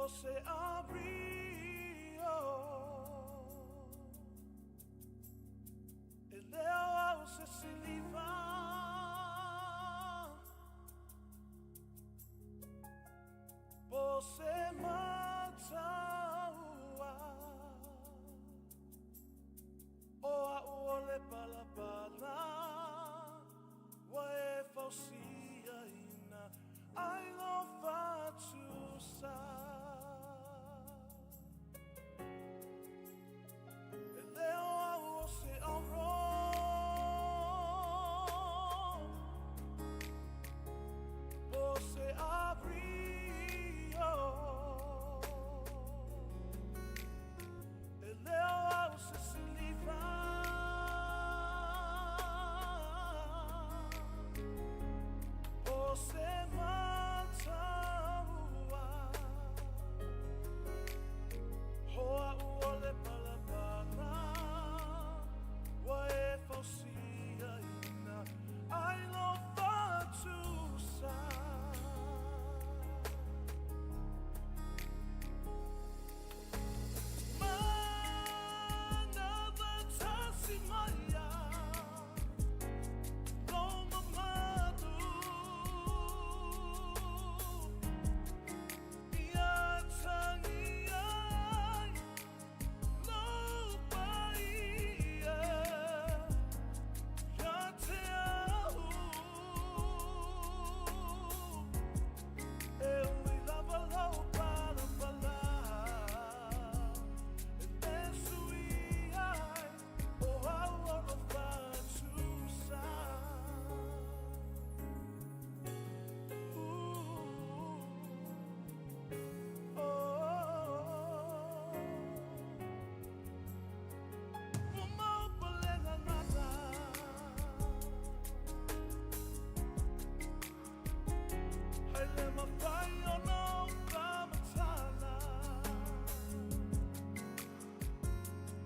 Você abriu E leo se se liva Você mataua O a'u o le palapala Ua e fausiaina ai lou fatusa. E leo au o se auro Você abriu E leo au se siliva O se mataua Hoa ua le palapala Ua e fausiaina ai lou fatusa. E ui lava lou palapala E le sui ai o au o lo fatusa. Ooh, oh. Ua mau palena nana. Hai le mawhai o nō whamatala.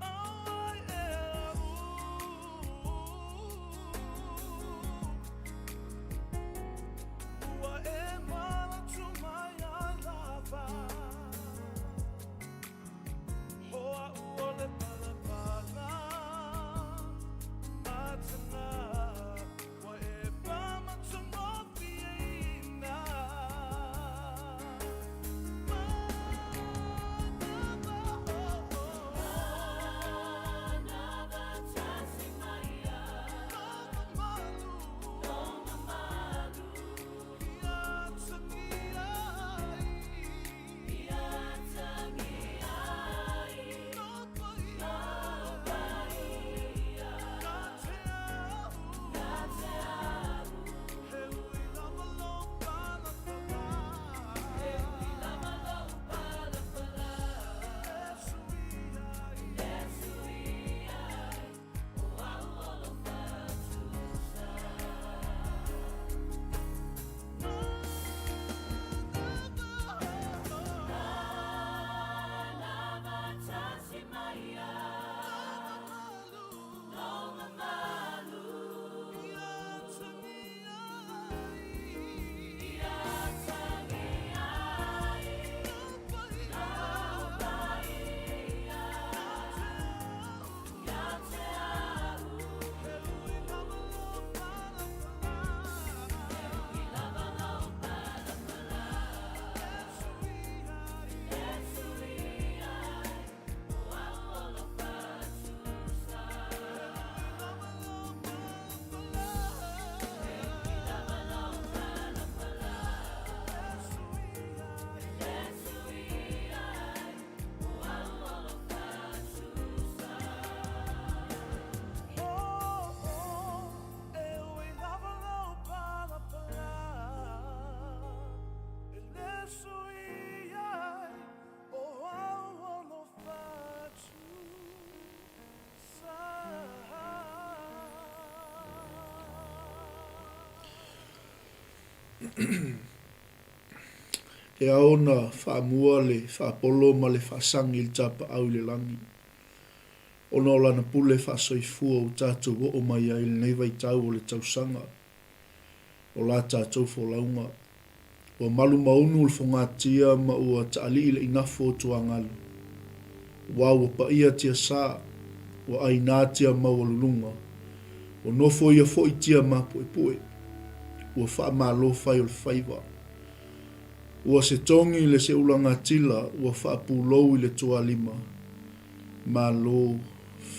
Oh, ai e au. Ua e manatu mai ai lava. Hoa ua le palapala. Matana. Ua e whamatongofieina. E ao ona faamua le faapolo ma le faasagi i le tapaau i le lagi, ona o lana pule faasoifua ua tatou oo mai ai i lenei vaitau o le tausaga o la tatou folauga. Ua malu maunu le fogatia ma ua taalii le inafo o tuagalu. Ua ua paia tiasa, ua ainā tia maualuluga, ua nofoia foi tia mapuepue, ua faamalo fai o le faiva. Ua se togi le seulagatila ua faapulou i le tualima, malo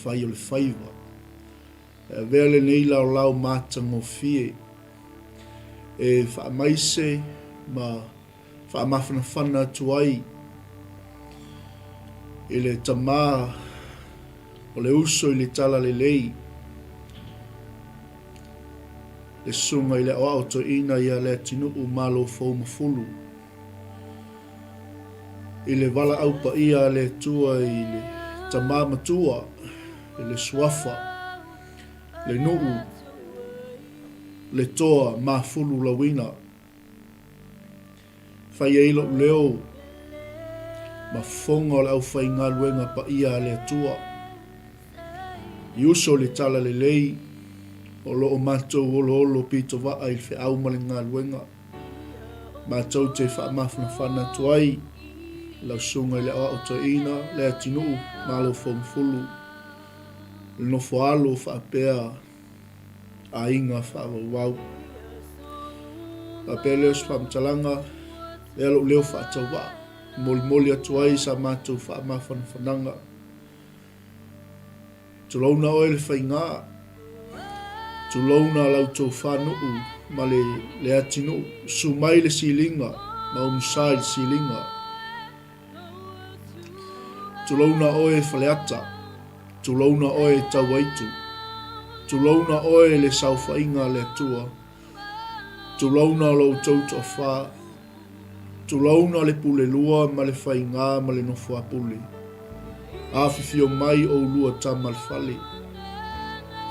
fai o le faiva. E avea lenei laolao matagofie e faamaise ma faamafanafana atu ai i le tama o le uso i le talalelei, le susuga i le aoao toeaina ia Leatinuu Malofoumafulu, i le valaau paia a le Atua i le tama matua, i le suafa, le nuu, le toa mafulu lauina. Fai ai lou leo ma fofoga o le aufaigaluega paia a le Atua. I uso le talalelei o lo o matou oloolo pitovaa i le feau ma le galuega, matou te faamafanafana atu ai i lau Susuga i le Aoao Toeaina, Leatinuu Malofoumafulu, le nofo alo faapea aiga faavauvau. Faapea lea o se faamatalaga, lea lou leo faatauvaa, e molimoli atu ai sa matou faamafanafanaga. Tulouna oe le faigā, tulouna lau tofa nuu ma le Leatinuu, susu mai le siliga ma umusa i le siliga. Tulouna oe Faleata, tulouna oe Tauaitu, tulouna oe le saofaiga a le Atua, tulouna lo outou toafa, tulouna le Pulelua ma le Faigā ma le Nofoapule. Afifio mai oulua tama le fale,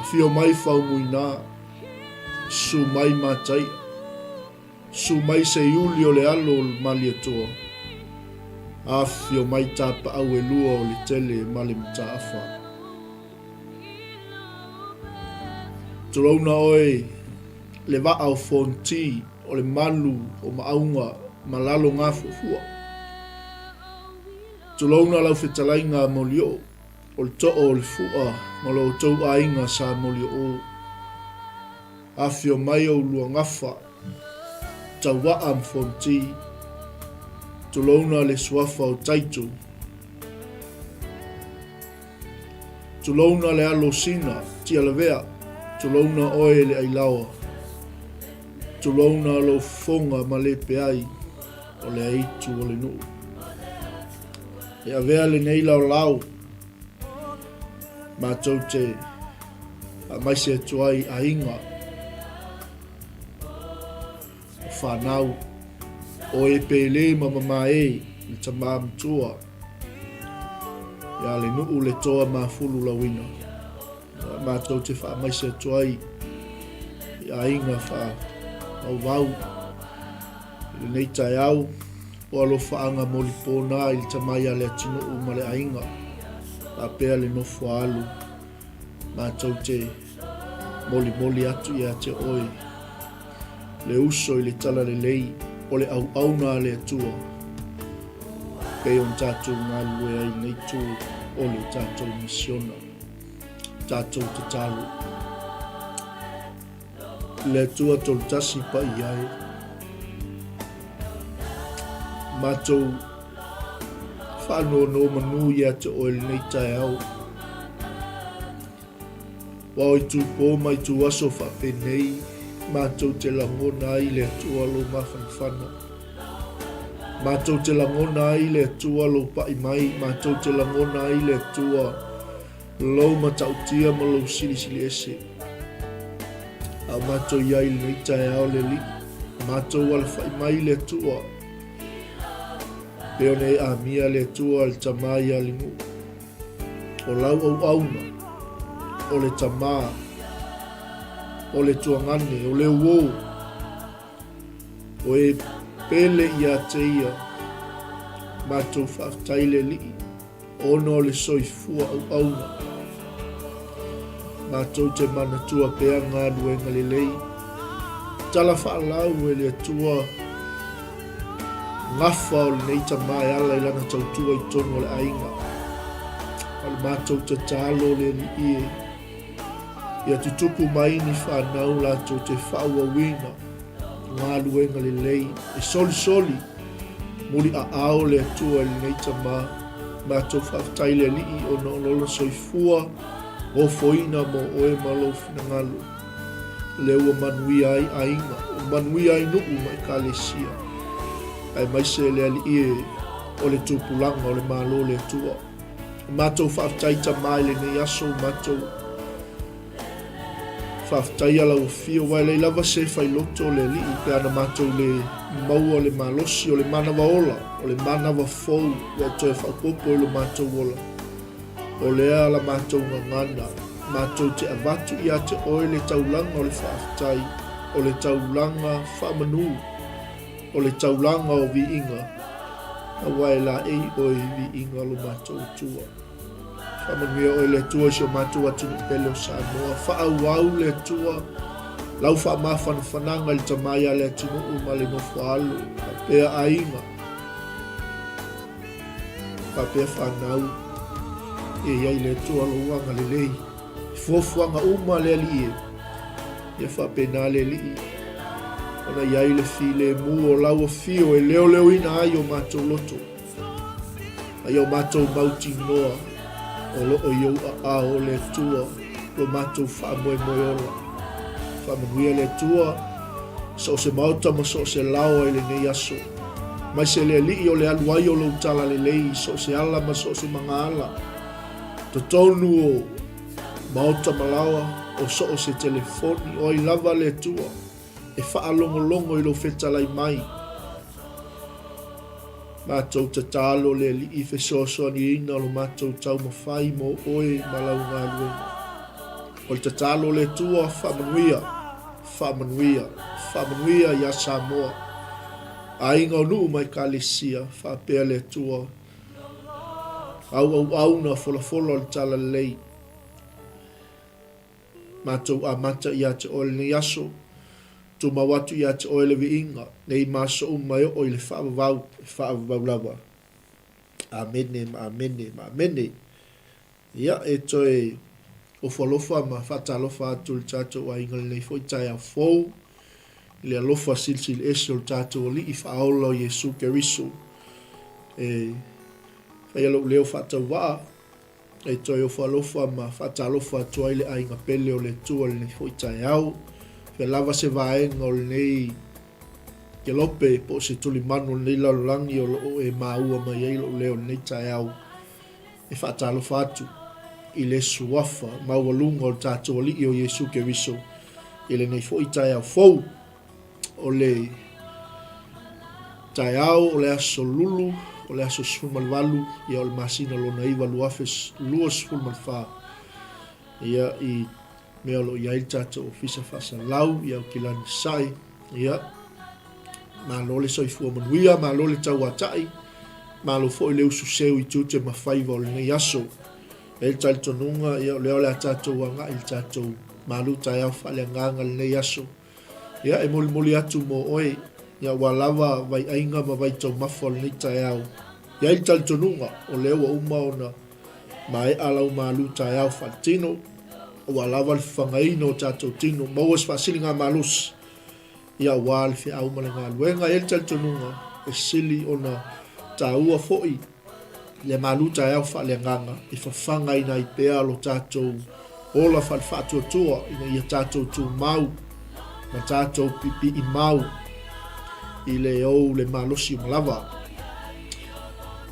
afio mai Faumuina, susu mai Mataia, Susu mai Seiuli o le alo o Malietoa, afifio mai tapaau e lua o Letele ma le Mataafa. Tulouna oe le vaa o Fonti o le malu o Maauga ma lalo gafuafua. Tulouna lau fetalaiga a Molioo o le too o le fua ma lo outou aiga sa Molioo. Afio mai ou luagafa, Tauaa ma Fonti, tulouna le suafa o Taito, tulouna le alo o Sina, Tialavea, tulouna oe le Ailaoa, tulouna lou fofoga ma le peai o le aitu o le nuu. E avea lenei laolao matou te faamaise atu ai aiga, o fanau, o e pele ma mamae le tama matua ia le nuu le toa mafulu lauina. Matou te faamaise atu ai i aiga faavauvau i lenei taeao o alofaaga molipona i le tama ia Leatinuu ma le aiga faapea le nofo a alu. Matou te molimoli atu ia te oe le uso i le talalelei o le auauna a le Atua, pei ona tatou galulue ai i lenei itu o le tatou misiona. Tatou tatalo. Le Atua Tolutasi paia e. Matou faanonomanu ia te oe lenei taeao. Ua o itupo ma ituaso faapenei matou te lagona ai le Atua lou mafanafana. Matou te lagona ai le Atua lou pai mai, matou te lagona ai le Atua Lou matautia ma lou silisili ese. A o matou i ai i lenei taeao le Alii, matou alafai mai le Atua. Pei ona e amia le Atua le Tama ia le nuu. O lau auauna, o le Tama, o le tuagane, o le uō, o e pele ia te ia, matou faafetai le Alii. Ona o le soifua auauna, matou te manatua pea galuega lelei. Tala faalau e le Atua gafa o lenei tama e ala i lana tautua i totonu o le aiga. O le matou tatalo le Alii e, ia tutupu mai ni fanau latou te faaauauina galuega lelei e solisoli muli aao le Atua i lenei tama. Matou faafetai i le Alii ona o lona soifua ofoina mo oe ma lou finagalo. Lea ua manuia ai aiga, ua manuia ai nuu ma ekalesia, aemaise le Alii e o le tupulaga o le Malo o le Atua. Matou faafetai tama i lenei aso, matou Faafetaia lau afio, aua e leai lava se failoto o le Alii pe ana matou le maua le malosi o le manava ola, o le manava fou ua e toe faaopoopo i lo matou ola. O lea la matou gagana, matou te avatu ia te oe le taulaga o le faafetai, o le taulaga faamanu, o le taulaga o viiga, aua e laei oe i viiga o lo matou Atua. Faamanuia oe le Atua i si o matou atunuu pele o Samoa. Faaauau le Atua lau faamafanafanaga i le tama ia le atunuu ma le nofo alo, faapea aiga, faapea fanau. Ia i ai le Atua lou agalelei. I fuafuaga uma le Alii e, ia faapena le Alii ona i ai le filemu o lau afio e leoleoina ai o matou loto. A ia o matou mautinoa o lo o i ou aao, o le Atua, lo matou faamoemoe ola. Faamanuia le Atua so o se maota ma so o se laoa i lenei aso. Aemaise le Alii o le alu ai o lou talalelei i so o se ala ma so o se magaala. Totonu o maota ma laoa o so o se telefoni, o ai lava le Atua e faalogologo i lou fetalai mai. Matou tatalo le Alii fesoasoaniina o lo matou taumafai mo oe ma lau galuega. O le tatalo le Atua faamanuia, faamanuia, faamanuia ia Samoa, aiga o nuu ma ekalesia, faapea le Atua, auauauna folafola o le talalelei. Matou amata ia te oe lenei aso, tumau atu ia te oe le viiga, nei ma aso uma e oo i le faavavau, e faavavau lava. Amene ma amene ma amene. Ia, e toe ofo alofa ma faatalofa atu i le tatou aiga i lenei foi taeao fou, i le alofa silisili ese o le tatou Alii Faaola o Iesu Keriso. E faia lou leo faatauvaa, E toe ofo alofa ma faatalofa atu ai le aiga pele o le Atua i lenei foi taeao. Fea lava se vaega o lenei kelope po o se tulimanu o lenei lalolagi o lo o e maua mai ai lou leo i lenei taeao, e faatalofa atu i le Suafa maualuga o le tatou Alii o Iesu Keriso i lenei foi taeao fou. O le taeao o le aso Lulu, o le aso 18, ia o le masina lona 9 2024, ia i mea o lo o i ai le tatou ofisa faasalau i Aukilani Sasae, ia malo le soifua manuia, malo le tauatai, malo foi le usu seu i tiute ma faiva o lenei aso. E i ai le talitonuga, ia o lea o le a tatou agai i le tatou malu taeao faaleagaga i lenei aso. Ia, e molimoli atu mo oe, ia aua lava vaiaiga ma vaitaumafa o lenei taeao. E i ai le talitonuga, o lea ua uma ona maea lau malu taeao faaletino, aua lava le fafagaina o tatou tino, maua se faasiligamalosi, ia aua le feau ma le galuega. E i ai le talitonuga, e sili ona taua foi le malu taeao faaleagaga e fafagaina ai pea lo tatou ola faale-faatuatua ina ia tatou tumau ma tatou pipii mau i le ou le malosi uma lava.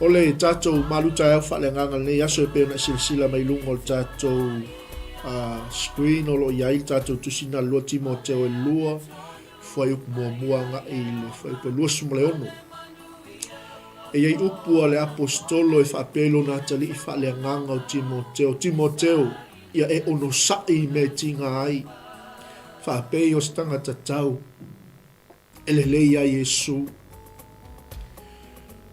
O le tatou malu taeao faaleagaga lenei aso e pei ona e silasila mai luga o le tatou screen o lo o i ai le tatou tusina 2 Timoteo e 2 fuaiupu muamua agai i le fuaiupu e 26. E i ai upu a le Aposetolo e faapea i lona atalii faaleagaga o Timoteo, Timoteo, ia e onosai i mea e tiga ai, faapei o se tagata tau e lelei ia Iesu.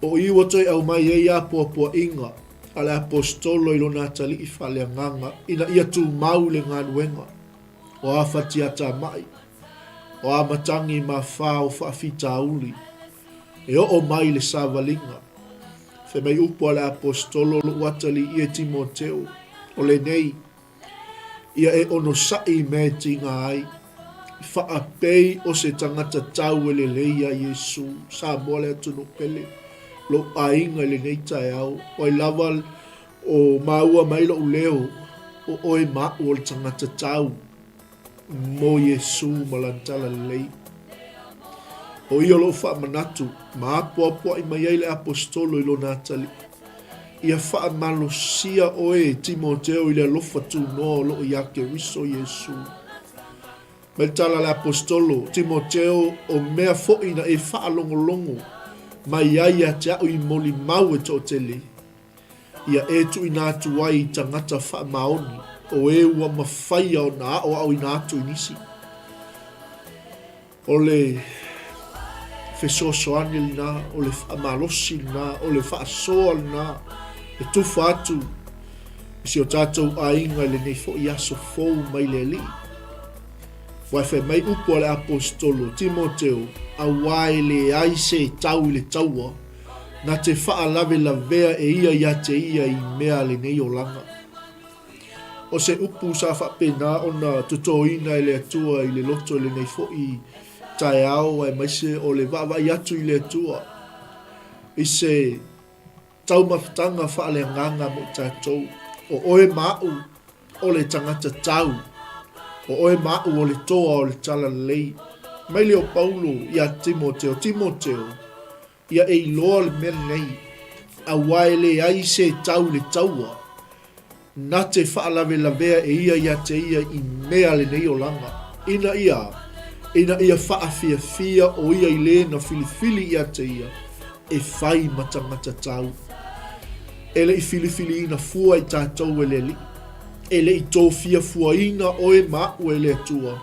O i ua toe aumai ai apoapoaiga a le Aposetolo i lona atalii faaleagaga ina ia tumau i le galuega o a fatiatamai, o a matagi ma fa o faafitauli. E oo mai le savaliga. Fai mai upu a le Aposetolo, Lou atalii e Timoteo, o lenei, ia e onosai i mea e tiga ai, faapei o se tagata tau e lelei iā Iesu. Samoa le atunuu pele, lou aiga i lenei taeao, o ai lava o maua mai lou leo, o oe ma aʻu o le tagata tau. mo Iesū ma Lana Talalelei. O ia o lou faamanatu ma apoapoai mai ai le Aposetolo i lona atalii, Ia faamalosia oe e Timoteo i le alofa tunoa o loo iā Keriso Iesū. Mai le tala a le Aposetolo, Timoteo, o mea foi na e faalogologo mai ai ia te aʻu i molimau e toatele, ia e tuuina atu ai i tagata faamaoni, o e ua mafaia ona aoaoina atu i nisi. O le fesoasoani lena, o le faamalosi lena, o le faasoa lena e tufa atu i si o tatou aiga i lenei foi aso fou mai le Alii. Ua e fai mai upu a le Aposetolo Timoteo, auā e leai se tau i le taua, na te faalavelavea e ia ia te ia i mea lenei olaga. O se upu sa faapena ona totoina e le Atua i le loto i lenei foi taeao aemaise o le vaavaai atu i le Atua i se taumafataga faaleagaga mo i tatou. O oe ma aʻu o le tagata tau, o oe ma aʻu o le toa o le talalelei. Mai le o Paulo iā Timoteo, Timoteo, Ia e iloa le mea lenei, auā e leai se tau i le taua, na te faalavelavea e ia ia te ia i mea lenei olaga, ina ia, ina ia faafiafia o ia i le na filifili ia te ia, e fai ma tagata tau. E le i filifiliina fua i tatou e le Alii. E le i tofia fuaina oe ma aʻu e le Atua,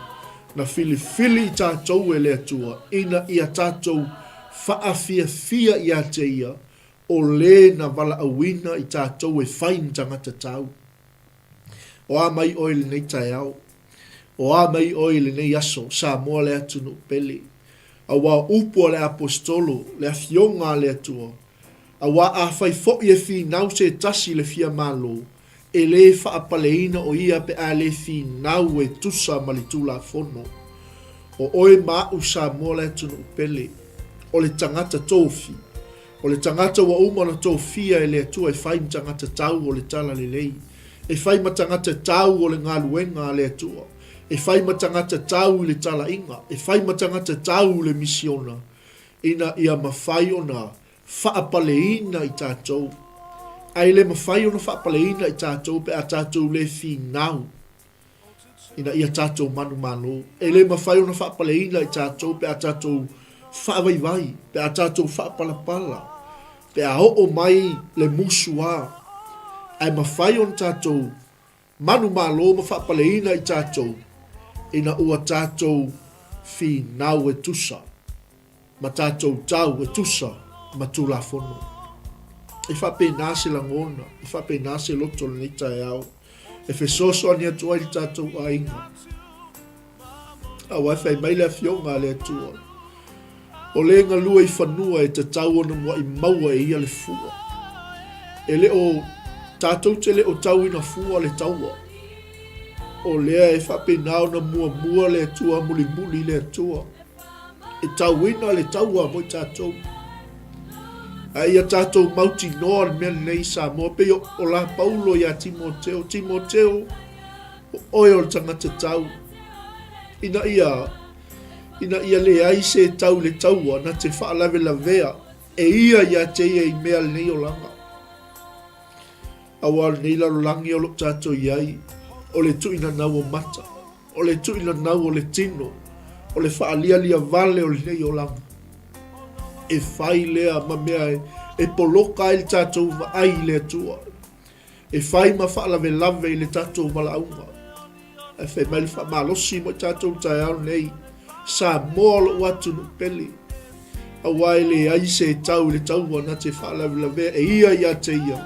Na filifili i tatou e le Atua ina ia tatou faafiafia ia te Ia, o le na valaauina i tatou e fai ma tagata tau. O a mai oe i lenei taeao? O a mai oe i lenei aso, Samoa le atunuu pele? Aua o upu a le Aposetolo, le Afioga a le Atua, Aua afai foi e finau se tasi i le fia malo, e le faapaleina o ia pe a le finau e tusa ma le Tulafono. O oe ma aʻu Samoa le atunuu pele. O le tagata tofi. O le tagata ua uma ona tofia e le Atua e fai ma tagata tau o le Talalelei. E fai ma tagata tau o le galuega a le Atua. E fai ma tagata tau i le talaiga. E fai ma tagata tau i le misiona. Ina ia mafai ona faapaleina i tatou. Ae le mafai ona faapaleina i tatou pe a tatou le finau ina ia tatou manumalo. E le mafai ona faapaleina i tatou pe a tatou faavaivai, pe a tatou faapalapala, pe a oo mai le musuā. Ae mafai ona tatou manumalo ma faapaleina i tatou ina ua tatou finau e tusa ma tatou tau e tusa ma Tulafono. E faapena se lagona, e faapena se loto i lenei taeao e fesoasoani atu ai le tatou aiga. Aua e fai mai le Afioga a le Atua, O le galue i fanua e tatau ona muai maua e ia le fua. E le o tatou te le o tauina fua le taua. O lea e faapena ona muamua le Atua mulimuli le Atua. E tauina le taua mo i tatou. A ia tatou mautinoa le mea lenei Samoa, pei o la Paulo ia Timoteo, Timoteo, o oe o le tagata tau, ina ia, ina ia leai se tau i le taua na te faalavelavea e ia ia te ia i mea lenei olaga. Aua o lenei lalolagi o loo tatou i ai, o le tuuinanau o mata. O le tuuinanau o le tino, o le faalialia vale o lenei olaga. E fai lea ma mea e poloka ai le tatou vaai i le Atua. E fai ma faalavelave i le tatou valaauga. Ae fai mai le faamalosi mo i tatou i le taeao lenei, Samoa o lou atunuu pele. Aua e leai se tau i le taua na te faalavelavea e ia ia te ia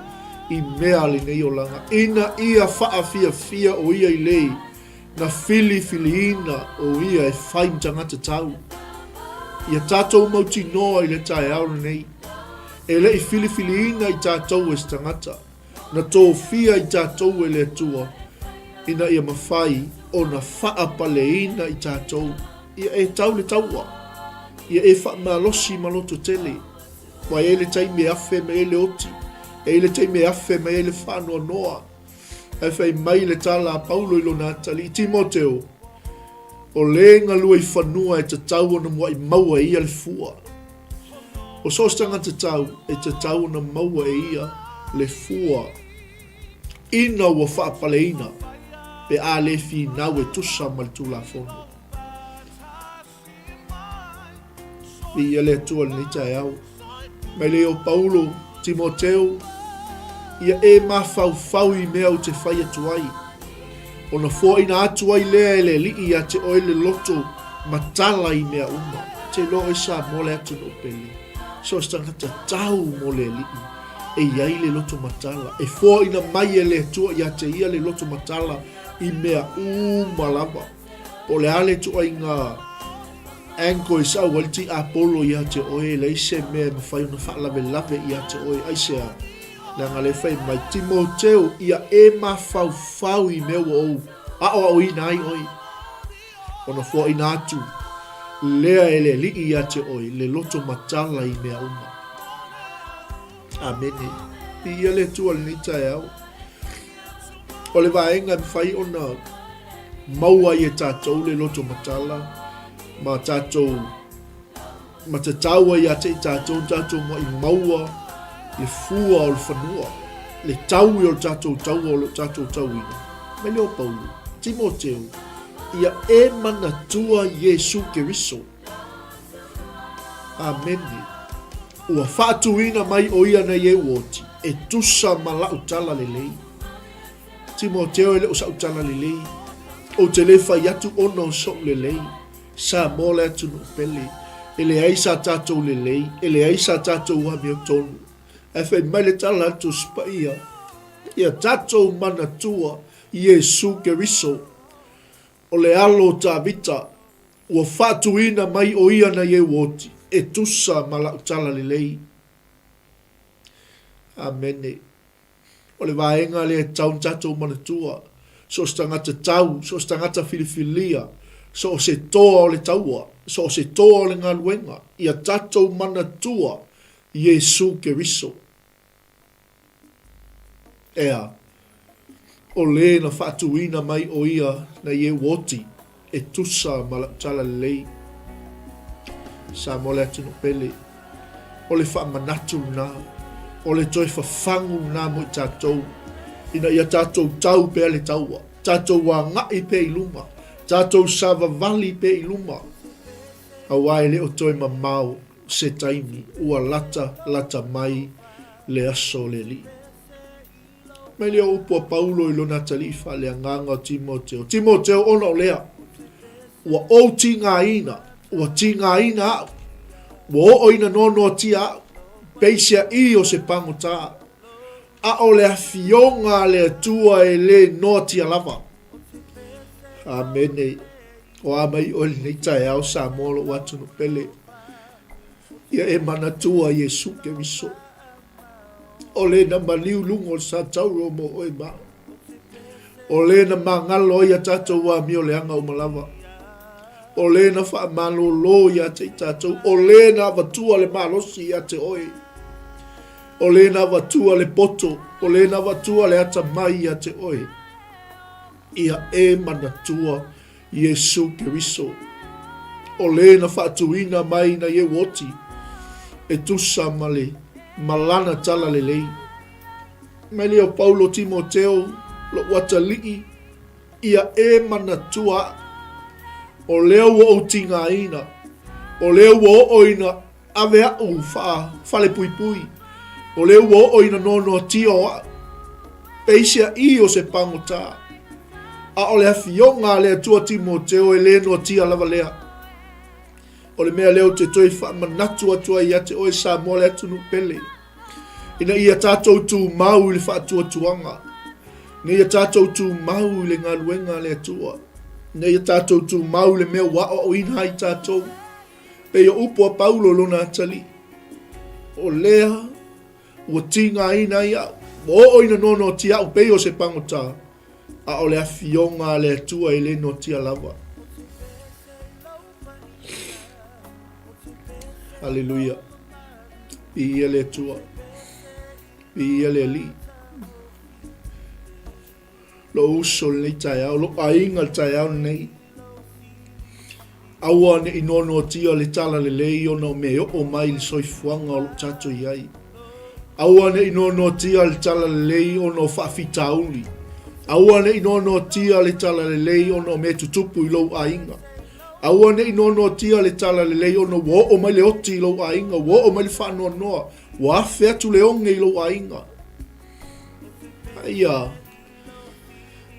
i mea a lenei olaga, ina ia faafiafia o ia i le na filifiliina o ia e fai ma tagata tau. Ia tatou mautinoa i le taeao lenei, e le i filifiliina i tatou e se tagata, na tofia i tatou e le Atua ina ia mafai ona faapaleina i tatou. Ia e tau le taua, ia e faamalosi ma loto tele, aua e i ai le taimi e afe mai ai le oti, e i ai le taimi e afe mai ai le faanoanoa. Ae fai mai le tala a Paulo i lona atalii, Timoteo, o le galue i fanua e tatau ona muai maua e ia le fua. O so o se tagata tau, e tatau ona maua e ia le fua ina ua faapaleina pe a le finau e tusa ma le Tulafono. Viia le Atua i lenei taeao. Mai lei o Paulo, Timoteo, ia e mafaufau i mea ou te fai atu ai. Ona foaina atu ai lea e le Alii ia te oe le loto matala i mea uma. Te iloa oe Samoa le atunuu pele. So o se tagata tau mo le Alii e i ai le loto matala. E foaina mai e le Atua ia te ia le loto matala i mea uma lava. Po o le a le ituaiga angle e sau ai le tiapolo ia te oe, e leai se mea e mafai ona faalavelave ia te oe. Aisea? Leaga lea e fai mai, Timoteo, ia e mafaufau i mea ua ou aoaoina ai oe, ona foaina atu lea e le Alii ia te oe le loto matala i mea uma. Amene. Viia le Atua i lenei taeao. O le vaega e mafai ona maua ai e tatou le loto matala ma tatou matatau ai ia te i tatou tatou muai maua le fua o le fanua, le taui o le tatou taua o lo o tatou tauina. Mai lea o Paulo, Timoteo, ia e manatua Iesu Keriso. Amene. Ua faatuina mai ʻo ia nei e oti e tusa ma lau tala lelei. Timoteo e le o sa'u tala lelei. Ou te le fai atu ona o so'u lelei. Samoa le atunuu pele. E leai sa tatou lelei, e leai sa tatou amiotonu. Ae fai mai le tala a le Tusi Paia, Ia tatou manatua Iesu Keriso, o le alo o Tavita, ua faatuina mai ʻo ia nai e ua oti, e tusa ma lau tala lelei. Amene. O le vaega lea e tatau ona tatou manatua, so o se tagata tau, so o se tagata filifilia, so o se toa o le taua, so o se toa o le galuega, ia tatou manatua Iesu Keriso. Ea, o le na faatuina mai ʻo ia na i e ua oti e tusa ma lau tala lelei. Samoa le atunuu pele, o le faamanatu lena, o le toe fafagu lena mo i tatou, ina ia tatou tau pea le taua, tatou agai pea i luma, tatou savavali pea i luma, aua e le o toe mamao se taimi ua lata lata mai le aso o le Alii. Mai lea o upu a Paulo i lona atalii faaleagaga o Timoteo, Timoteo, ona o lea, ua ou tigaina, ua tigaina a'u, ua oo ina noanoatia a'u, peiseaʻī o se pagotā, a o le afioga a le Atua e lē noatia lava. Amene. O a mai oe lenei taeao Samoa lo'u atunuu pele, ia e manatua Iesu Keriso. O le na maliu luga o le satauro mo oe ma au. O le na magalo ai a tatou amio leaga uma lava. O le na faamalōlō ia te i tatou. O le na avatua le malosi ia te oe. O le na avatua le poto. O le na avatua le atamai ia te oe. Ia e manatua Iesu Keriso, o le na faatuina mai na ieu oti e tusa ma le ma lana tala lelei. Mai lea o Paulo Timoteo, lo'u atalii, ia e manatua a'u, o lea ua ou tigaina, o lea ua oo ina Ave a'u faa-falepuipui, o lea ua oo ina noanoatia o a'u, peiseaʻī o se pagotā. A o le afioga a le Atua Timoteo e lē noatia lava lea. O le mea lea ou te toe faamanatu atu ai ia te oe Samoa le atunuu pele, ina ia tatou tumau i le faatuatuaga, ina ia tatou tumau i le galuega a le Atua, ina ia tatou tumau i le mea ua aoaoina ai tatou. Pei o upu a Paulo i lona atalii, O lea ua tigaina ai au, ua oo ina noanoatia au pei o se pagota, a o le afioga a le Atua e le noatia lava. Haleluia. Viia le Atua. Viia le Alii. Lou uso i lenei taeao, lou aiga i le taeao lenei. Aua ne i noanoatia le talalelei ona o mea e oo mai i le soifuaga o lo o tatou i ai. Aua ne i noanoatia le talalelei ona o faafitauli. Aua ne i noanoatia le talalelei ona o mea e tutupu i lou aiga. Aua ne i noanoatia le talalelei ona ua oo mai le oti i lou aiga, ua oo mai le faanoanoa, ua afe atu le oge i lou aiga. A ia,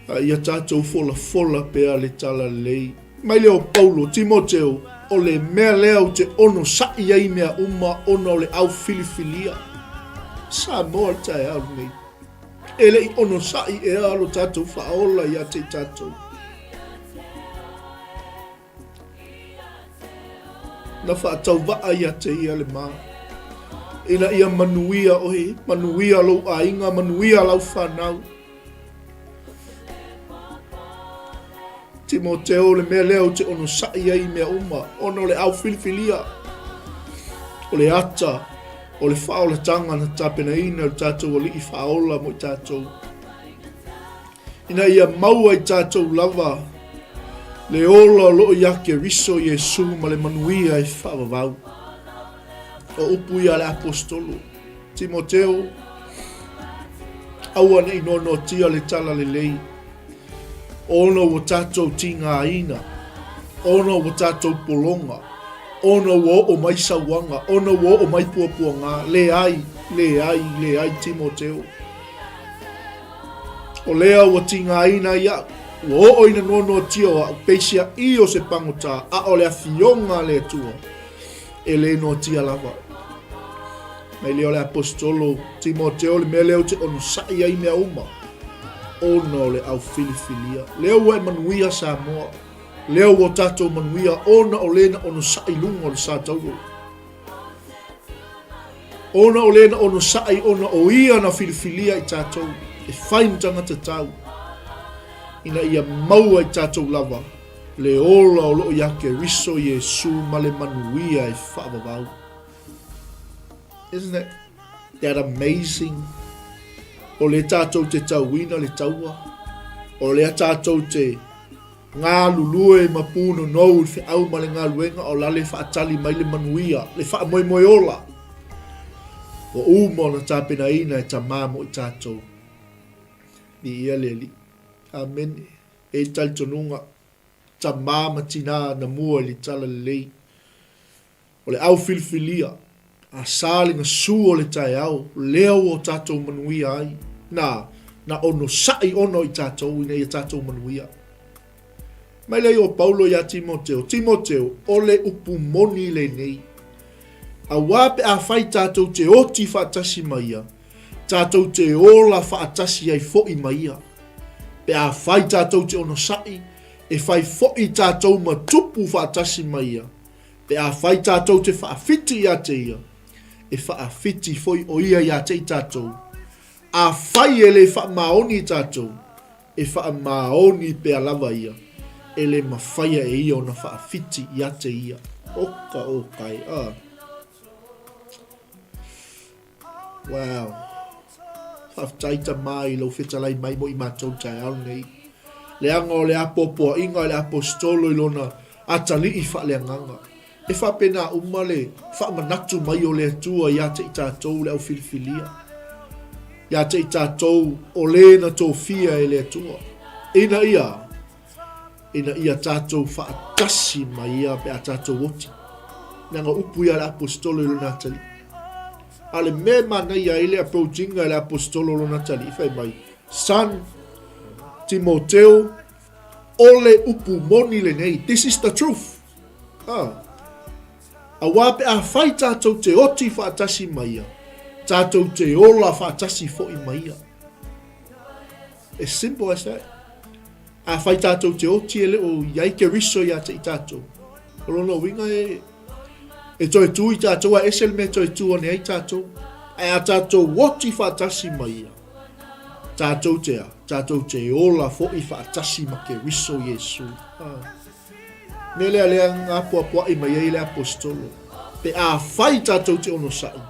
a ia tatou folafola pea le talalelei. Mai lea o Paulo, Timoteo, o le mea lea ou te onosaʻi ai mea uma ona o le au filifilia. Samoa le taeao lenei. E le i onosaʻi ea lo tatou faaola ia te i tatou. Na faatauvaa ia te ia le ma. Ina ia manuia oe, manuia lou aiga, manuia lau fanau. Timoteo, le mea lea ou te onosai ai i mea uma, ona o le au filifilia, o le ata, o le faaolataga na tapenaina e le tatou Alii faaola mo i tatou. Ina ia maua i tatou lava le ola o lo o ia Keriso Iesu ma le manuia e faavavau. O upu ia a le Aposetolo, Timoteo, aua ne i noanoatia le talalelei, ona ua tatou tigaina, ona ua tatou pologa, ona ua oo mai sauaga, ona ua oo mai puapuaga. Leai, leai, leai, Timoteo. O lea ua tigaina ai au, ua oo ina noanoatia o au, peisiaʻī o se pagota, a o le afioga a le Atua, e le noatia lava. Mai lea o le Aposetolo Timoteo le mea lea ou te onosai ai mea uma, ona o le au filifilia. Lea ua e manuia Samoa, lea ua o tatou manuia, ona o le na onosai luga o le sa tauro. Ona o le na onosai ona o ia na filifilia i tatou e fai ma tagata tau, ina ia maua i tatou lava le ola o lo o ia Keriso Iesu ma le manuia e faavavau. Isn't it that amazing? O lea tatou te tauina le taua, o lea tatou te Galulue ma pūnonou i le feau ma le galuega o la le faatali mai le manuia, le faamoemoe ola ua uma ona tapenaina e Tamā mo i tatou. Viia le Alii. Amene. E i le talitonuga, Tamā ma Tinā na mua i le Talalelei. O le au filifilia, a sa le gasū o le taeao, lea ua o tatou manuia ai, na, na onosai ona o i tatou ina ia tatou manuia. Mai lea i o Paulo iā Timoteo, Timoteo, o le upu moni lenei. Auā pe afai tatou te oti faatasi ma ia, tatou te ola faatasi ai foʻi ma ia. Pe afai tatou te onosai, e fai foʻi tatou ma tupu faatasi ma ia. Pe afai tatou te faawhiti ia te ia, e faawhiti foi o ia ia te i tatou. Afai e le faamaoni tatou, e faamaoni pea lava ia, e le mafaia e ia ona faawhiti ia te ia. Oka oka e, ah. Wow. Faafetai Tama i lou fetalai mai mo i matou taeao lenei. Leaga o le apoapoaiga a le Aposetolo i lona atalii faaleagaga. E faapena uma le faamanatu mai o le Atua ia te i tatou le au filifilia. Ia te i tatou o le na tofia e le Atua. Ina ia ina ia tatou faatasi ma ia pe a tatou oti. Leaga upu ia a le Aposetolo i lona atalii. A o le mea e manaia ai le approach-inga e le Aposetolo lona atalii, fai mai, Son, Timoteo, o le upu moni lenei, this is the truth. Ah. Auā pe afai tatou te oti faatasi ma ia, tatou te ola faatasi foi ma ia. As simple as that. Afai tatou te oti e le o i ai Keriso ia te i tatou, o lona uiga e... E toe tu i tatou ae ese le mea e toe tu ane ai tatou. Ae a tatou oti faatasi ma ia, tatou te a? Tatou te ola foi faatasi ma Keriso Iesu. Ah. Mea lea lea gapoapoa'i mai ai le Aposetolo, pe afai tatou te onosai,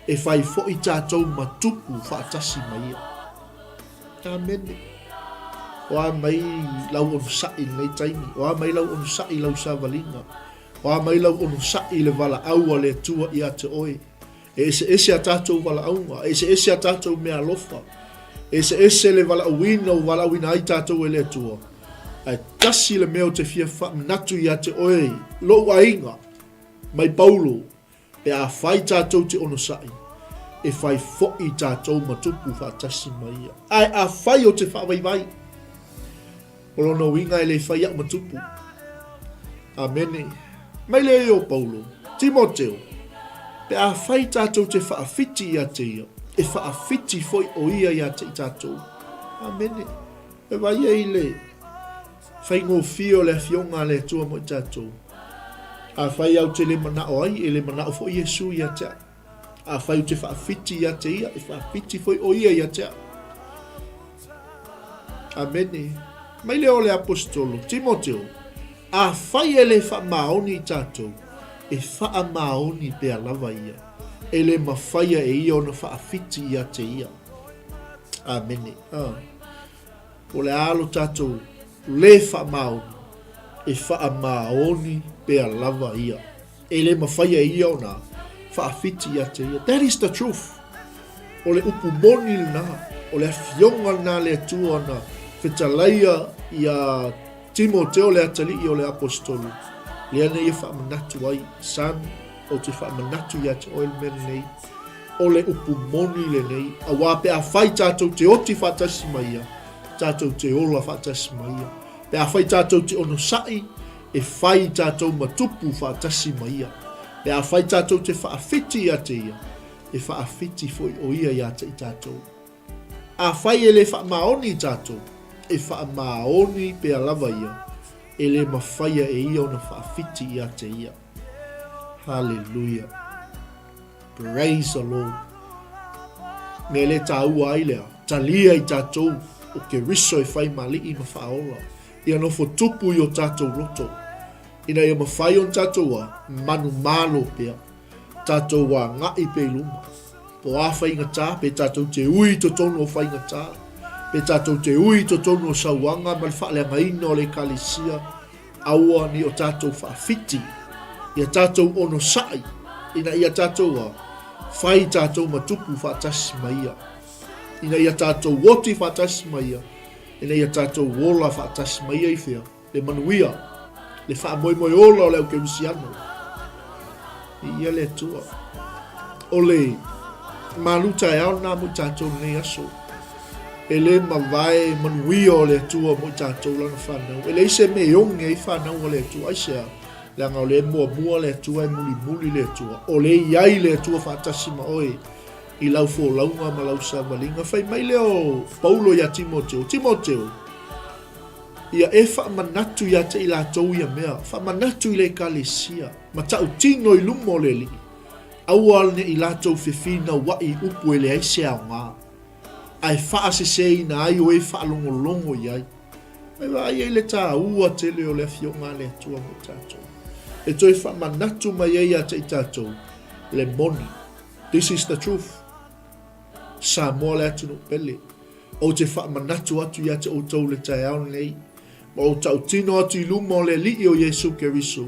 e fai foi tatou ma tupu faatasi ma ia. Amene. O a mai lau onosai i lenei taimi, o a mai lau onosai i lau savaliga, o a mai lau onosai i le valaau a le Atua ia te oe. E eseese a tatou valaauga, e eseese a tatou meaalofa, e eseese le valaauina ua valaauina ai tatou e le Atua. Ae tasi le mea ou te fia faamanatu ia te oe, lou aiga, mai Paulo, pe afai tatou te onosai, e fai foi tatou ma tupu faatasi ma ia. Ae afai ou te faavaivai, O lona uiga e le fai a'u ma tupu. Amene. Mai lea i o Paulo, Timoteo, pe afai tatou te faawhiti ia te ia, e faawhiti foi o ia ia te i tatou. Amene. E vai ai le faigofie o le afioga a le Atua mo i tatou. Afai au te le manao ai, e le manao foi Iesu ia te au. Afai ou te faawhiti ia te ia, e faawhiti foi o ia ia te au. Amene. Mai lea o le Aposetolo, Timoteo, afai e le faamaoni i tatou, e faamaoni pea lava ia. E le mafaia e ia ona faawhiti ia te ia. Amene. Ah. Po o le a lo tatou le faamaoni, e faamaoni pea lava ia. E le mafaia e ia ona faawhiti ia te ia. That is the truth. O le upu moni lena, o le afioga lena a le Atua na fetalaia ia Timoteo le atalii o le Aposetolo, lea na ia faamanatu ai, Son, ou te faamanatu ia te oe le mea lenei, o le upu moni lenei, auā pe afai tatou te oti faatasi ma ia, tatou te ola faatasi ma ia. Pe afai tatou te onosai, E whai i tatou ma tupu whaatasi ma ia. Pe afai tatou te whaawhiti ia te ia, e whaawhiti foi o ia ia te i tatou. Afai e le whaamaoni i tatou, e whaamaoni pea lava ia, e le mawhaia e ia ona whaawhiti ia te ia. Hallelujah. Praise the Lord. Mea le tāua ai lea, talia i tatou o Keriso e whai mali'i ma whaola. Ia nofo tupu i o tatou loto, ina ia mawhai ona tatou a manumalo pea, tatou aga'i pea i luma. Po a faigata, pe tatou te ui i totonu o faigata, pe tatou te ui i totonu o sauaga ma le faaleagaina o le Ekalesia, aua ne i o tatou faawhiti, ia tatou onosai, ina ia tatou a whai tatou ma tupu faatasi ma ia. Ina ia tatou oti faatasi ma ia, ina ia tatou ola faatasi mai ai fea le manuia, le faamoemoe ola o le au kerisiano. Viia le Atua. O le malu taeao lena mo i tatou lenei aso. E le mavae manuia o le Atua mo i tatou lana whanau. E leai se mea e oge ai whanau a le Atua. Aisea? Leaga o lea e muamua le Atua e mulimuli le Atua. O lea e i ai le Atua faatasi ma oe i lau folauga ma lau savaliga. Fai mai lea o Paulo iā Timoteo, Timoteo, ia e faamanatu iā te i latou ia mea, faamanatu i le Ekalesia, ma tautino i luma o le Alii, aua ne i latou fefinauaʻi i upu e leai se aoga, ae faaseseina ai o e faalogologo i ai. Mai vaai ai le tāua tele o le Afioga a le Atua mo i tatou, e toe faamanatu mai ai iā te i tatou le moni. This is the truth. Samoa le atunuu pele. Ou te faamanatu atu ia te outou le taeao lenei, ma ou tautino atu i luma o le Alii o Iesu Keriso,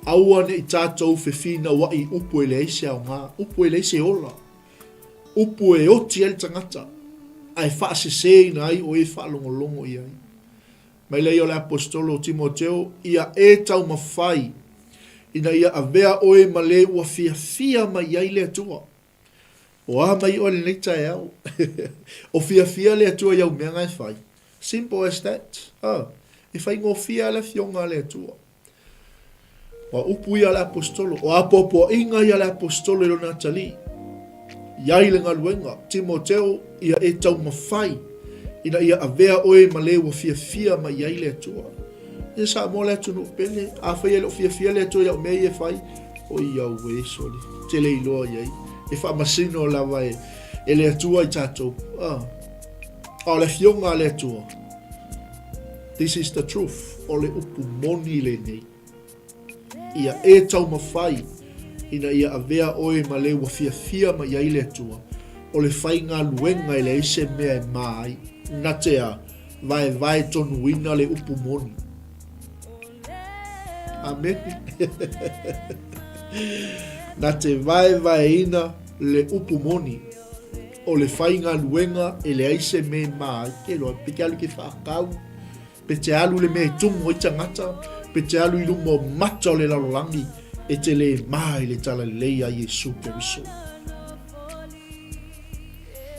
aua ne i tatou fefinauaʻi i upu e leai se aoga, upu e leai se ola, upu e oti ai le tagata, ae faaseseina ai o e faalogologo i ai. Mai lea o le Aposetolo o Timoteo, ia e taumafai ina ia avea oe ma le ua fiafia mai ai le Atua. O a mai oe lenei taeao? O fiafia le Atua i au mea na e fai. Simple as that. Ah, e faigofie lava le afioga a le Atua. O a upu ia a le Aposetolo, o a apoapoaiga ia a le Aposetolo i lona atalii, i ai le galuega, Timoteo, ia e taumafai ina ia avea oe ma le ua fiafia mai ai le Atua. Ia Samoa le atunuu pele, afai e le o fiafia le Atua i au mea ia e fai, Oi auē sole, te le iloa i ai. E faamasino lava e, e le Atua i tatou. Ah. A o le afioga a le Atua. This is the truth. O le upu moni lenei. Ia e taumafai ina ia avea oe ma le ua fiafia mai ai le Atua, o le faigaluega e leai se mea e ma ai, na te a vaevae tonuina le upu moni. Amene. Na te vaevaeina le upu moni, o le faigaluega e leai se mea e ma ai. Ke iloa, pe te alu ke whaakau, pe te alu le mea e tumu ai tangata, pe te alu i luma o mata o le lalolagi, e te le ma i le talalelei a Iesu Keriso.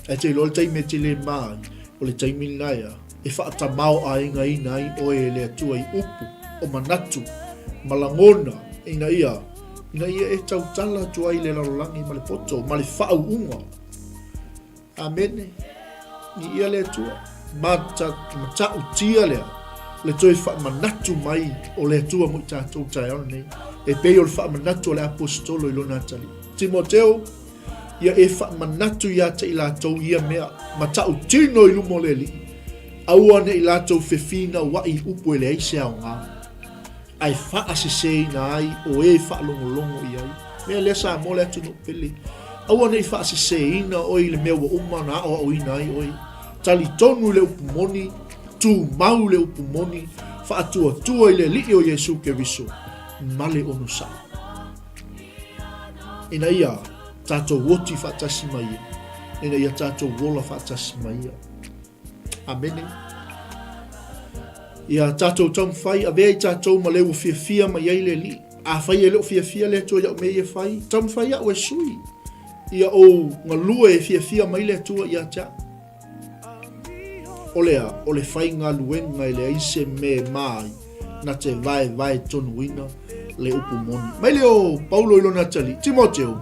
Ae te iloa le taimi e te le ma ai, o le taimi lena ea, e faatamaoaigaina ai oe e le Atua i upu, o manatu, ma lagona, ina ia, ina ia e tautala atu ai i le lalolagi ma le poto, ma le faauuga. Amene. Viia le Atua. Ma matautia lea, le toe faamanatu mai o le Atua mo i tatou taeao lenei, e pei o le faamanatu a le Aposetolo i lona atalii. Timoteo, ia e faamanatu ia te i latou ia mea, matautino i luma o le Alii, aua ne i latou fefinauai i upu e leai se aoga, ae faaseseina ai o e faalogologo i ai. Mea lea Samoa le atunuu pele. Aua ne i faaseseina oe i le mea ua uma ona aoaoina ai oe. Talitonu i le upu moni, tumau i le upu moni, faatuatua i le Alii o Iesu Keriso ma le onosai. Ina ia tatou oti faatasi ma Ia, ina ia tatou ola faatasi ma Ia. Amene. Ia tatou taumafai, avea i tatou ma le ua fiafia mai ai le Alii. Afai e le o fiafia le Atua i au mea ia e fai, taumafai au e sui ia ou galue e fiafia mai le Atua ia te au. O le a, o le faigaluega e leai se mea e ma ai, na te vaevae tonuina le upu moni. Mai le o Paulo i lona atalii, Timoteo,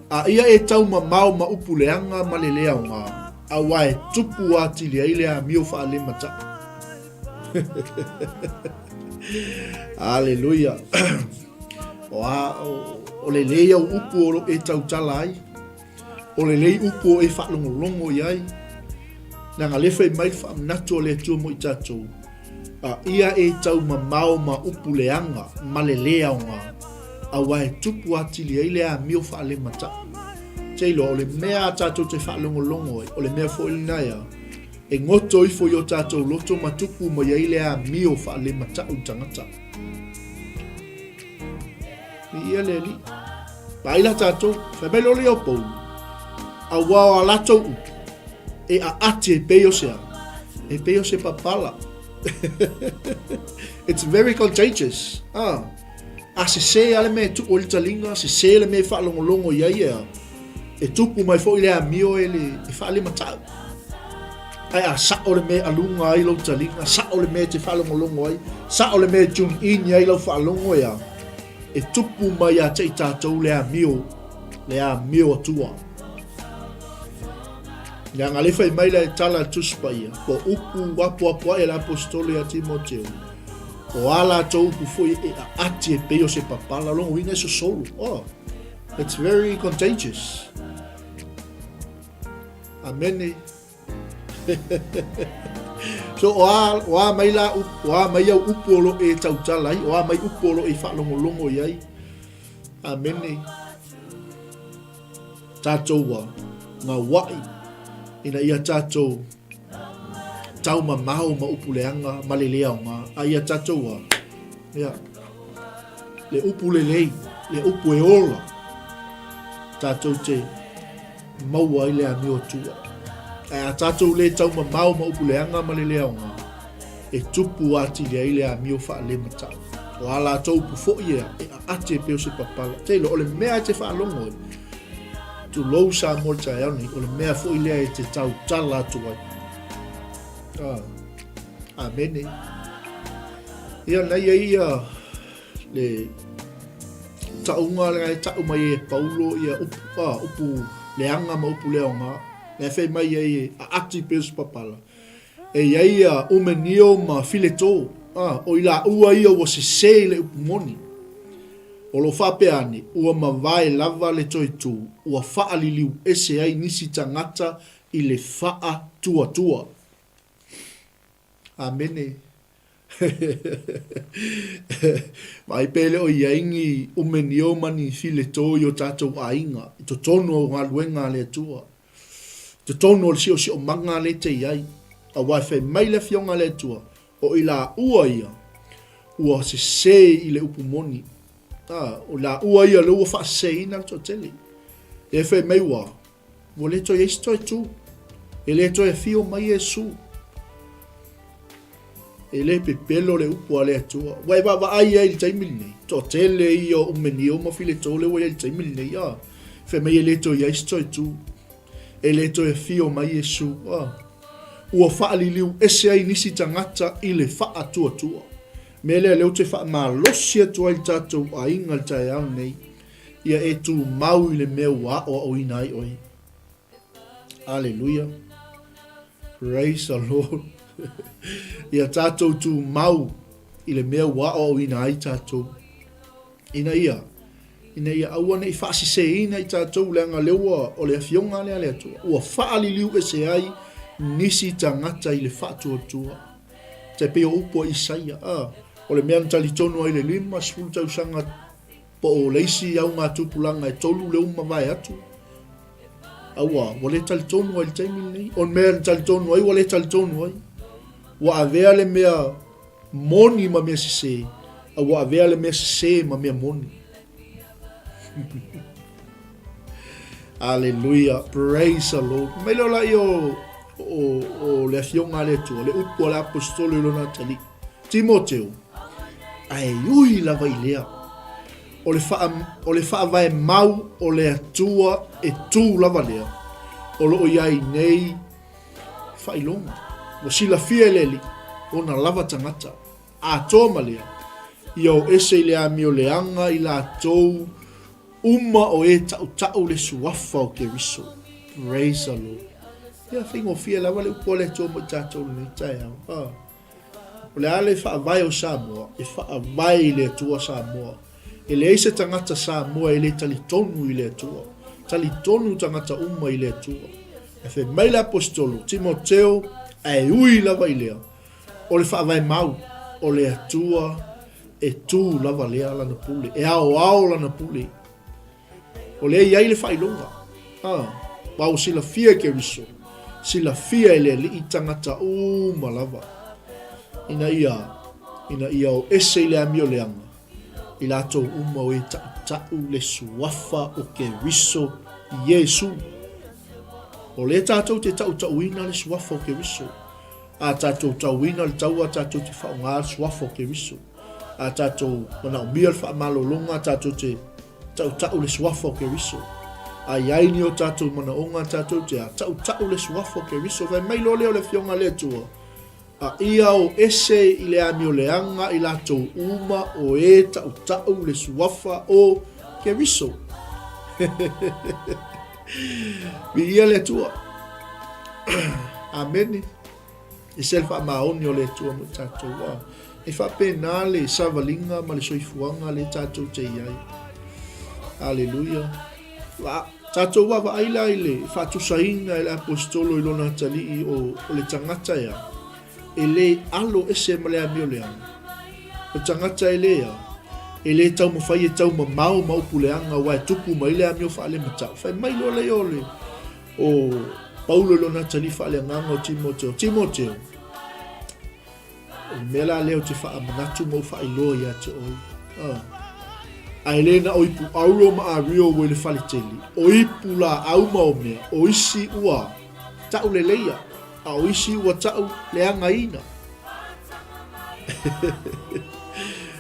a ia e taumamao ma upu leaga ma le le aoga, aua e tupu atili ai le amio faalemata'u. Aleluia. O, a, o, o le lei au upu o lo e tautala ai. O le lei upu o e faalogologo i ai. Leaga lea fai mai le faamanatu a le Atua mo i tatou. A ia e taumamao ma upu leaga ma le lē aoga, aua e tupu atili ai le amio faalemataʻu. Te iloa, o le mea a tatou te faalogologo ai, o le mea foi lena ea, e goto ifo i o tatou loto ma tupu mai ai le amio faalemataʻu i tagata. Viia le Alii. Vaai la tatou, fai mai loa le o Paulo, aua o a latou upu, e aati e pei o se a, e pei o se papala. It's very contagious. Ah. A sesē a le mea e tuu ai le taliga, sesē le mea e faalogologo i ai ea, e tupu mai foi le amio e le e faalematau. Ae a sao le mea e aluga ai lou taliga, sao le mea e te faalogologo ai, sao le mea e tune in ai lau faalogo ea, e tupu mai ia te i tatou le amio, le amio atua. Leaga le fai mai le tala a le Tusi Paia, po upu apoapo ai a le Aposetolo ia Timoteo, o a latou upu foi e aati e pei o se papala, lona uiga e sosolo. Oh, it's very contagious. Amene. So, o a, o a mai la, o a mai au upu o lo e tautala ai, o a mai upu o lo e whaalongolongo i ai. Amene. Tātou a, ngā wai, ina ia tātou taumamao ma upu leaga ma le le aoga, a ia tātou a, ia, le upu lelei, le upu e ola, tātou te maua ai le amio tua. Ae a tātou le taumamao ma upu leaga ma le le aoga, e tupu atili ai le amio faalematau. O a latou upu foi ea, e aate e pei o se papala. Te iloa, o le mea e te faalogo ai, tulou Samoa i le taeao nei, o le mea foi lea e te tautala atu ai. Ah, amene. Ia, na ia ia le tauga lea e tau mai e Paulo ia upu, ah, upu leaga ma upu leaoga. Lea fai mai ai e aati pei o se papala. E i ai ia Umenio ma Fileto, ah, o i laua ia ua sesē i le upu moni. O lo o faapea ane, ua mavae lava le toe tu ua faaliliu ese ai nisi tagata i le faatuatua. Amene. Vaai pe le o i ai ni umenio ma ni fileto i o tatou aiga i totonu o galuega a le Atua, i totonu o le siosiomaga lea e te i ai. Aua e fai mai le Afioga a le Atua, O i laua ia ua sese i le upu moni. A, o laua ia lea ua faaseseina le toatele. E fai mai ua, ua le toe i ai se toe tu. E le toe afio mai Iesu. E le pepelo le upu a le Atua. Ua e vaavaai ai i le taimi lenei, toatele ia o Umenio ma Fileto lea ua i ai i le taimi lenei. A, fai mai e le toe i ai se toe tu. E le toe afio mai Iesu. A, ua faaliliu ese ai nisi tagata i le faatuatua. Mea lea lea ou te faamalosi atu ai le tatou aiga i le taeao lenei, ia e tumau i le mea ua aoaoina ai oe. Aleluia. Praise the Lord. Ia tatou tumau i le mea ua aoaoina ai tatou. Ina ia, ina ia aua ne i faaseseina i tatou, leaga lea ua, o le Afioga lea a le Atua, ua faaliliu ese ai nisi tagata i le faatuatua. Tai pei o upu a Isaia, a, o le mea na talitonu ai le 50 tausaga po o le isi augatupulaga e tolu lea ua mavae atu, a ua, ua le talitonu ai i le taimi lenei. O le mea na talitonu ai, ua le talitonu ai. Ua avea le mea moni ma mea sese, a ua avea le mea sese ma mea moni. Aleluia, praise the Lord. Mai leo la i o, o, o le afioga a le Atua, le upu a le apostolo i lona atalii. Timoteo, ae ui lava i lea, o le, wha, o le whaavae mau o le Atua e tū lava lea, o loo iai nei Faailoga. Ua silafia e le Alii ona lava tagata, atoa ma lea, ia o ese i le amio leaga i latou uma o e tautau le suafa o Keriso. Praise the Lord. Ia faigofie lava le upu a le Atua mo i tatou i lenei taeao. Ah. O le a le faavae o Samoa? E faavae i le Atua Samoa. E leai se tagata Samoa e le talitonu i le Atua. Talitonu tagata uma i le Atua. Ae fai mai le Aposetolo, Timoteo, ae ui lava i lea, o le faavae mau o le Atua e tu lava lea lana pule, e aoao lana pule. O lea e i ai le faailoga. A, ma ua silafia e Keriso, silafia e le Alii tagata uma lava, ina ia, ina ia o ese i le amio leaga, i latou uma o e taʻutaʻu le suafa o Keriso Iesu. O lea tatou te taʻutaʻuina le suafa o Keriso. A tatou tauina le taua, tatou te faaaoga le suafa o Keriso. A tatou manaomia le faamalologa, tatou te tautau le suafa o Keriso. A i ai ni o tatou manaoga, tatou te a tautau le suafa o Keriso. Fai mai loa lea o le Afioga a le Atua, a ia o ese i le amioleaga i latou uma o e tautau le suafa o Keriso. Viia le Atua. Amene. E se le faamaoni o le Atua mo i tatou. A, e faapena le savaliga ma le soifuaga le tatou te i ai. Aleluia. Va, tatou vaavaai la i le faatusaina e le aposetolo i lona atalii o, o le tagata ea, e le alo ese ma le amio leaga. O le tagata e le a, e le taumafai e taumamao ma upu leaga aua e tupu mai le amio faalematau. Fai mai loa lea o le, O Paulo i lona atalii faaleagaga o Timoteo. Timoteo, o le mea la lea ou te faamanatu ma ou faailoa ia te oe. Ah. A e le na o ipu auro ma ario ua i le fale tele, o ipu laau ma o mea, o isi ua ta'u leleia, a o isi ua ta'u leagaina.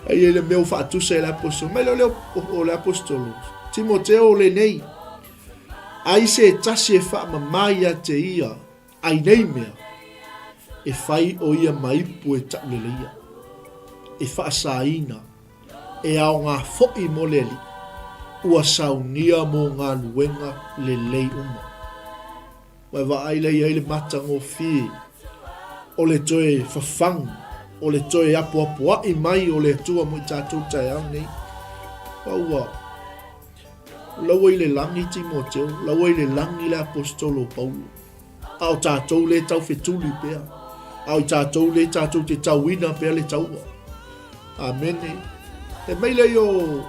Ai e le mea ua faatusa e le aposetolo. Mai lea o le aposetolo, Timoteo o lenei, Ai se tasi e faamama ia te ia ai nei mea, e fai o ia ma ipu e taʻuleleia, e faasaina, e aoga foʻi mo le Alii, ua saunia mo galuega lelei uma. Ua e vaai lea i ai le matagofie o le toe fafagu, o le toe apoapoaʻi mai o le Atua mo i tatou taeao nei. Ua la ua i le lagi Timoteo, la ua i le lagi le Aposetolo o Paulo. A o tatou lea e taufetuli pea, a o i tatou lea tatou te tauina pea le taua. Amene. E mai lea o,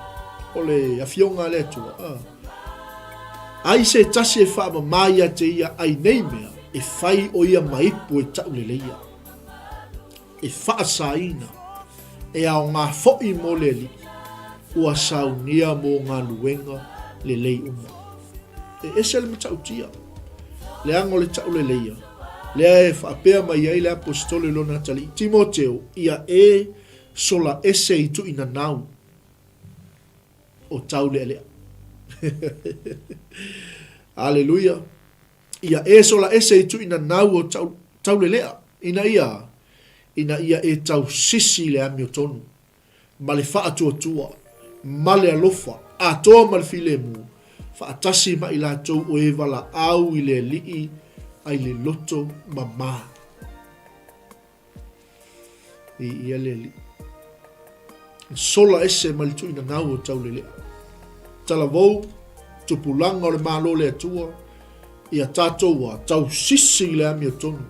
o le afioga a le Atua. Ah. Ai se tasi e faamama ia te ia ai nei mea, e fai o ia ma ipu e tauleleia. E faasaina, e aoga foi mo le Alii, ua saunia mo galuega lelei uma. E ese le matautia, leaga o le tauleleia, lea e faapea mai ai le Aposetolo i lona atalii, Timoteo, ia e sola ese i tuuinanau o taulealea. Aleluia! Ia e sola ese i tuuinanau o taulelea, ina ia, ina ia e tausisi i le amiotonu, ma le faatuatua, ma le alofa, atoa ma le filemu, faatasi ma i latou o e valaau i le Alii ai le loto mamā. Viia le Alii. Sola ese mai le tuuinanau o Taulelea. Talavou, tupulaga o le Malo o le Atua, ia tatou a tausisi i le amiotonu.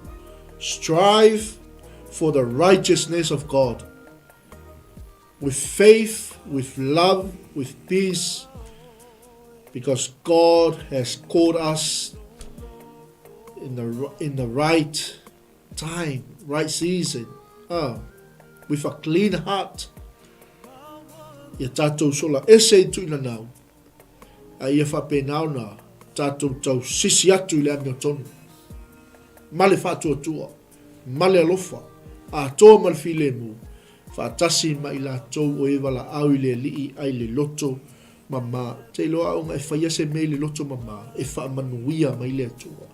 Strive for the righteousness of God. With faith, with love, with peace, because God has called us in the, in the right time, right season, ah, with a clean heart. Ia tātou sola ese i tuinanau, a ia whapena ona tātou tau sisi atu i le amiotonu. Ma le whaatuatua, ma le alofa, atoa ma le filemu, faatasi ma i latou o e valaau i le Alii ai le loto mamā. Te iloa a ona e whaia se mea i le loto mamā, e whaamanuia mai le Atua.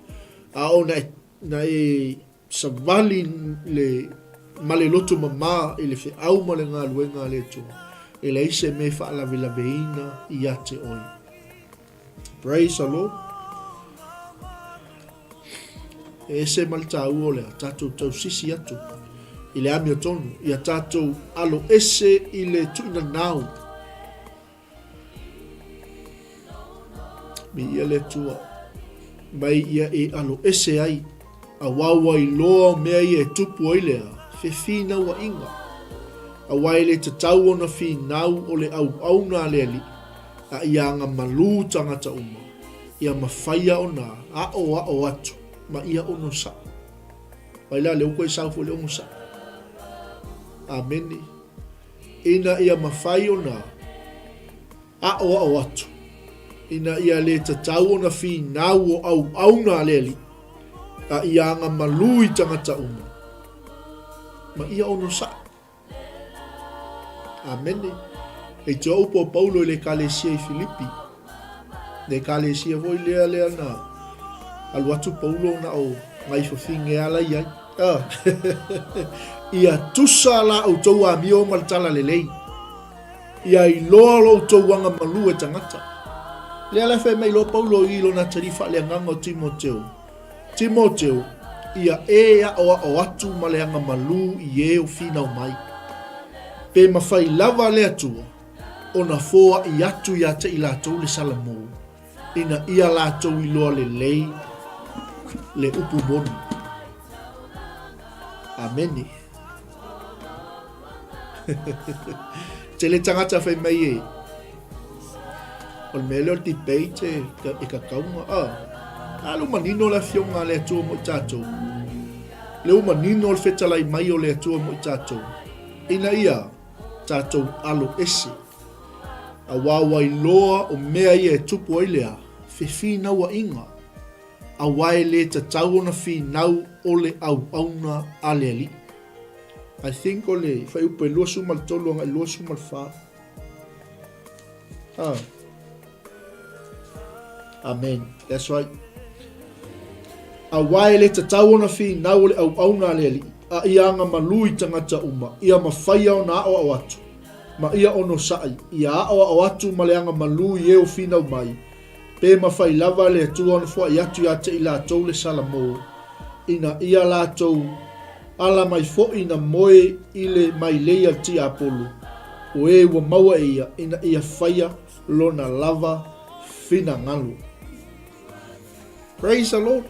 A ona e Na e savali le ma le loto mamā i le feau ma le galuega a le Atua, e leai se mea e faalavelaveina ia te oe. Praise the Lord. E ese ma le tāua o lea, tātou tausisi atu i le amiotonu, ia tātou alo ese i le tuinanau. Viia le Atua, mai ia e alo ese ai, auā ua iloa o mea ia e tupu ai lea fefinauaiga, auā e le tatau ona finau o le auauna a le Alii, a ia agamalū tagata uma, ia mafaia ona aʻoaʻo atu ma ia onosai. Mai la lea ua toe sau foi le onosai. Amene. Ina ia mafai ona aʻoaʻo atu, ina ia le tatau ona finau o auauna a le Alii, a ia agamalū i tagata uma, ma ia onosai. Amene. E te upu o Paulo i le Ekalesia i Filipi, le Ekalesia foi lea lea na alu atu Paulo na o ngai fafine ala i ai. Ah. Ia tusa la outou amio ma le tala lelei. Ia iloa lo outou agamalu e tagata. Lea la fai mai loa Paulo i lona atalii faaleagaga o Timoteo. Timoteo, ia e aʻoaʻo atu ma le agamalu i e o finau mai. Pe mafai lava le Atua ona foaʻi atu iā te i latou le Salamo, ina ia latou iloa lelei le upu moni. Amene. Tele tagata fai mai e, o le mea lea o le debate e, e kakauga. Ah, a le ua manino le afioga a le Atua mo i tatou. Le ua manino le fetalai mai o le Atua mo i tatou. Ina ia tatou alo ese. Auā ua iloa o mea ia e tupu ai lea fefinauaiga, auā e le tatau ona finau o le auauna a le Alii. I think o le fuaiupu e 23 agai 24. Ah. Amen. That's right. Auā e le tatau ona finau o le auauna a le Alii, a ia agamalu i tagata uma, ia mafaia ona aʻoaʻo atu, ma ia onosai, ia aʻoaʻo atu ma le agamalu i e o finau mai, pe mafai lava e le Atua ona foai atu iā te i latou le Salamo, ina ia latou ala mai foi na moe i le mailei a le tiapolo. o e ua maua e ia ina ia faia lona lava finagalo. Praise the Lord.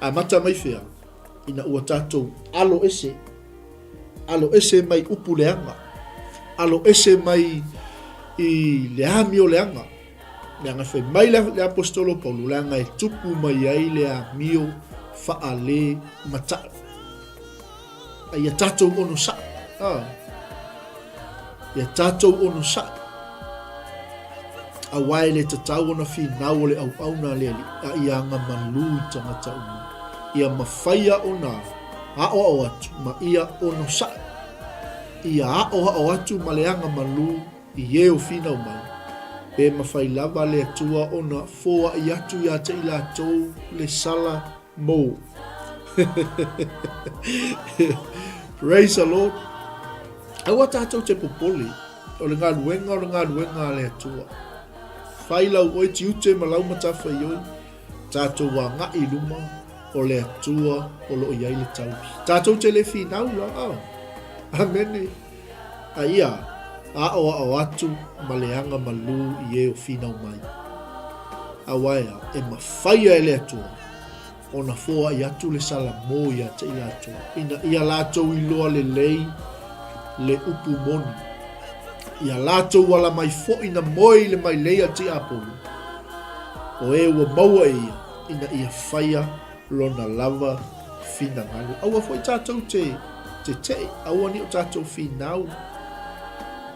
Amata mai fea, ina ua tatou alo ese, alo ese mai upu leaga, alo ese mai i le amio leaga, leaga fai mai le, le apostolo Paulo, leaga e tupu mai ai le amio faale mata'u. A ia tatou onosai. Ah. Ia tatou onosai. Aua e le tatau ona finau o le auauna a le Alii, a ia agamalu i tagata uma. Ia mafaia ona aoao atu ma ia onosai. Ia aoao atu ma le agamalu i e o finau mai, pe mafai lava le Atua ona foai atu ia te i latou le sala mou. Praise the Lord. Aua tatou te popole, o le galuega o le galuega a le Atua. Fai lau oe tiute ma lau matafaioi, tatou agai i luma, o le Atua o lo o i ai le taui. Tatou te le finau la, oh. Amene. A ia, aoao atu ma le aga malū i e o finau mai. Aua e a, e mafaia e le Atua ona foai atu le Salamo ia te i latou, ina ia latou iloa lelei le upu moni. Ia latou ala mai foi na moe i le mailei a Tiapolo, o e ua maua e ia, ina ia faia lona lava finagalo. Aua foi tatou te teteʻe, aua ne i o tatou finau.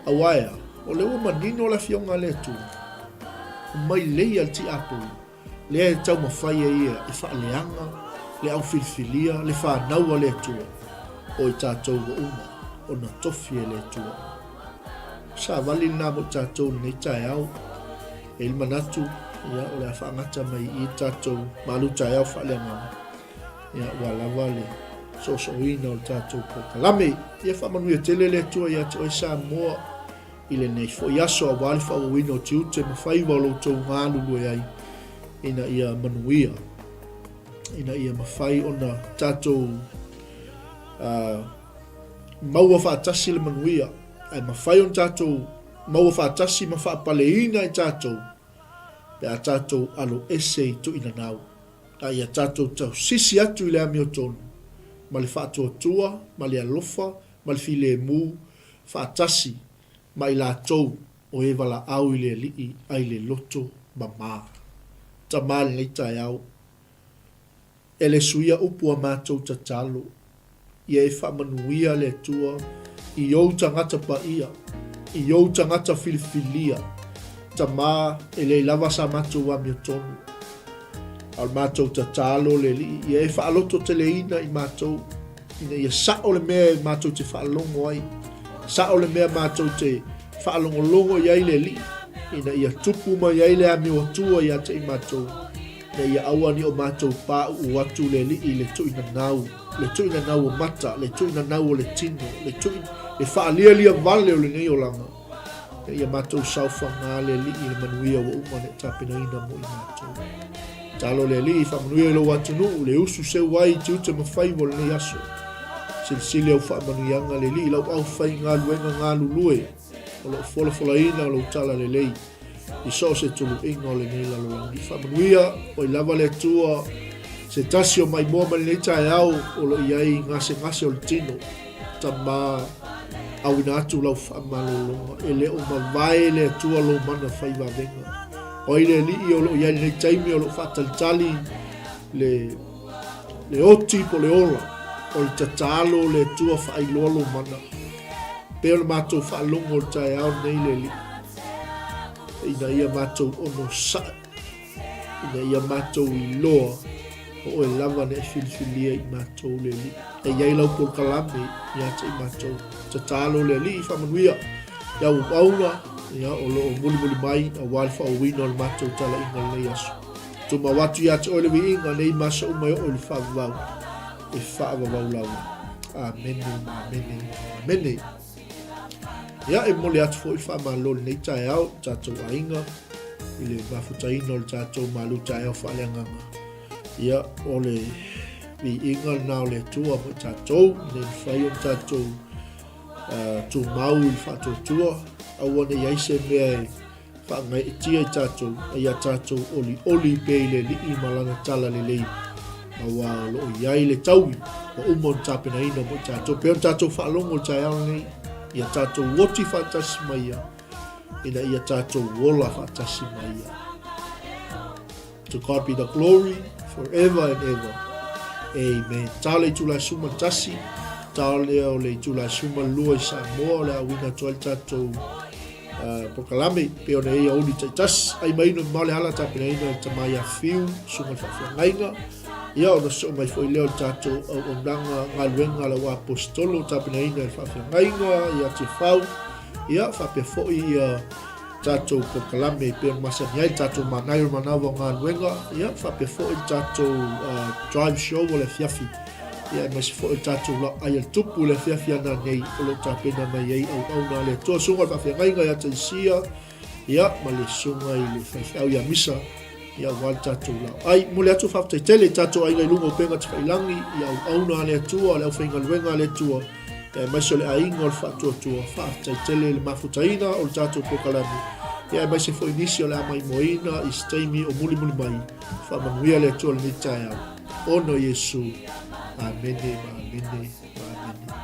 Aua e a? O lea ua manino le Afioga a le Atua, o mailei a le Tiapolo, lea e taumafai ai ia e faaleaga le au filifilia, le fanau a le Atua, o i tatou ua uma ona tofi e le Atua. Savali lena mo i tatou i lenei taeao. E i ai le manatu, ia, o le a faagata mai i i le tatou malu taeao faaleagaga, ia, ua lava le soosooina o le tatou polokalame. Ia faamanuia tele le Atua ia te oe Samoa i lenei foi aso aua le faaauauina o tiute ma faiva o lo outou galulue ai ina ia manuia, ina ia mafai ona tatou uh, maua faatasi le manuia, ae mafai ona tatou maua faatasi ma faapaleina i tatou pe a tatou alo ese i tuinanau, a ia tatou tausisi atu i le amiotonu ma le faatuatua ma le alofa ma le filemu faatasi ma i latou o e valaau i le Alii a i le loto mama. Tama lenei taeao. E le suia upu a matou tatalo, ia e faamanuia le Atua i ou tagata paia, i ou tagata filifilia. Tama, e leai lava sa matou amiotonu. A o le matou tatalo le Alii, ia e faalototeleina i matou, ina ia sao le mea e matou te faalogo ai, sao le mea matou te faalogologo i ai le Alii, ina ia tupu mai ai le amio Atua ia te i matou. Ina ia aua ne i o matou pāuu atu le Alii i le tuuinanau, le tuuinanau o mata, le tuuinanau o le tino, le tui, le faalialia vale o lenei olaga. Ina ia matou saofaga le Alii i le manuia ua uma ona e tapenaina mo i matou. Talo le Alii, faamanuia i lou atunuu, le usu seu ai i tiute ma faiva o lenei aso. Silisili au faamanuiaga le Alii i lau aufaigaluega galulue o lo o folafolaina lou talalelei. i so o se tuluiga o lenei lalolagi. Faamanuia, oi lava le Atua, se tasi o maimoa mai lenei taeao o lo o i ai gasegase o le tino, Tama, auina atu lau faamalologa, e le o mavae le Atua lou mana fai vavega. O ai le Alii o lo o i ai lenei taimi o lo o faatalitali le, le oti po le ola, o le tatalo le Atua faailoa lou mana. Pei ona matou faalogo i le taeao lenei le Alii, ina ia matou onosai, ina ia matou iloa o oe lava na e filifilia i matou le Alii. E i ai lau polokalame ia te i matou. Tatalo le Alii faamanuia i au auauna ia, o lo o mulimuli mai aua le faaauauina o le matou talaiga i lenei aso. Tumau atu ia te oe le viiga nei ma aso uma e oo i le faavavau e faavavau lava. Amene, amene, amene. Ia, e momoli atu foi le faamalo i lenei taeao i tatou aiga i le mafutaina o le tatou malu taeao faaleagaga. Ia, o le Viiga lena o le Atua mo i tatou, ina ia mafai ona tatou tumau i le faatuatua, aua ne i ai se mea e faagaeetia i tatou, a ia tatou olioli pea i le Alii ma Lana talalelei, aua o lo o i ai le taui ua uma ona tapenaina mo i tatou. Pei ona tatou faalogo i le taeao lenei, ia tatou oti faatasi ma Ia, ina ia tatou ola faatasi ma Ia. To God be the glory forever and ever. Amen. Tao le itula e suma tasi, tao lea o le itula e suma lua i Samoa, o le a uina atu ai le tatou polokalame pei ona i ai aoauli taitasi. Ai mai inu mamao le ala tapenaina e le tama ia Fiu, susuga i le faafeagaiga. Ia ona sosoo mai foi lea o le tatou auaunaga galuega a lau aposetolo tapenaina e le faafeagaiga ia Tiafau. Ia faapea foi ia tatou polokalame e pei ona masani ai le tatou manaia o le manava o galuega, ia faapea foi le tatou drive show o le afiafi, ia aemaise foi le tatou laau ai a le tupu i le afiafi ana nei o lo o tapena mai ai auauna a le Atua, susuga i le faafeagaiga ia Taisia, ia ma le susuga i le faifeau ia Misa, ia aua le tatou laau ai. Momoli atu faafetai tele i tatou aiga i luga o upega tafailagi, i auauna a le Atua, le aufaigaluega a le Atua, aemaise o le aiga o le faatuatua. Faafetai tele i le mafutaina o le tatou polokalame, ia aemaise foi nisi o le a maimoaina i se taimi o mulimuli mai. Faamanuia le Atua i lenei taeao. Ona o Iesu. Amene ma amene ma amene.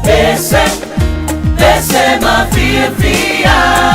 Pese, pese, ma fia fia.